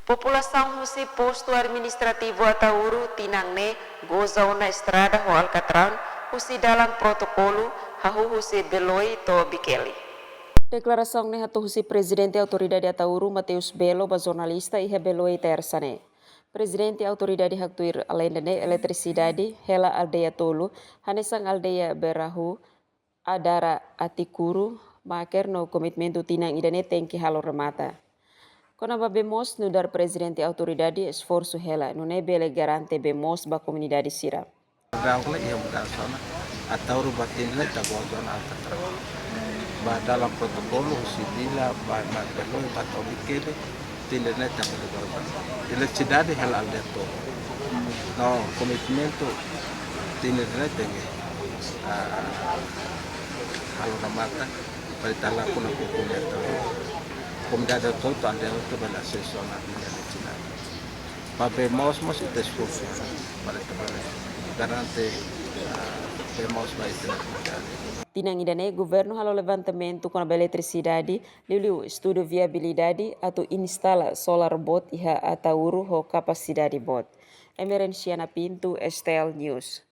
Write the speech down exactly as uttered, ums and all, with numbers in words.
Populasaun husi postu administrativu Ataúru tinan ne'e goza ona estrada ho alkatraun husi dalan protokolu hahú husi Beloi to'o Bikeli. Deklarasaun ne'e hato'o husi Prezidente Autoridade Ataúru, Mateus Belo, ba jornalista iha Beloi, Tersa ne'e. Prezidente Autoridade haktuir alende ne'e eletrisidade hela aldeia tolu, hanesan aldeia Berahu, Adara, Atikuru, Maker no komitmentu tinan ida-ne'e tenke halo remata. Kona-ba bee moos, nu'udar Prezidente Autoridade esforsu hela nune'e bele garante bee moos ba komunidade sira. Daun le iha mudansa ona, Ataúru ba tinan ne'e ita goza ona alkatraun. Ba dalan protokolu husi Dila ba, ba Beloi ba to'o Bikeli, tinan ne'e ita bele goza ona. Eletrisidade hela aldeia tolu. No komitmentu tinan ne'e tenke, ah, halo remata, para ita lakuna kuku neto. Komunidade hotu, aldeia hotu bele asesu ona bee eletrisidade. Ba bee moos mós ita esforsu para ita bele garante, ah, bee moos ba ita-nia komunidade. Tinan ida-ne'e governu halo levantamentu kona-ba eletrisidade, liuliu estudu viabilidade atu instala solar boot iha Ataúru ho kapasidade boot. Emerenciana Pinto, S T L News.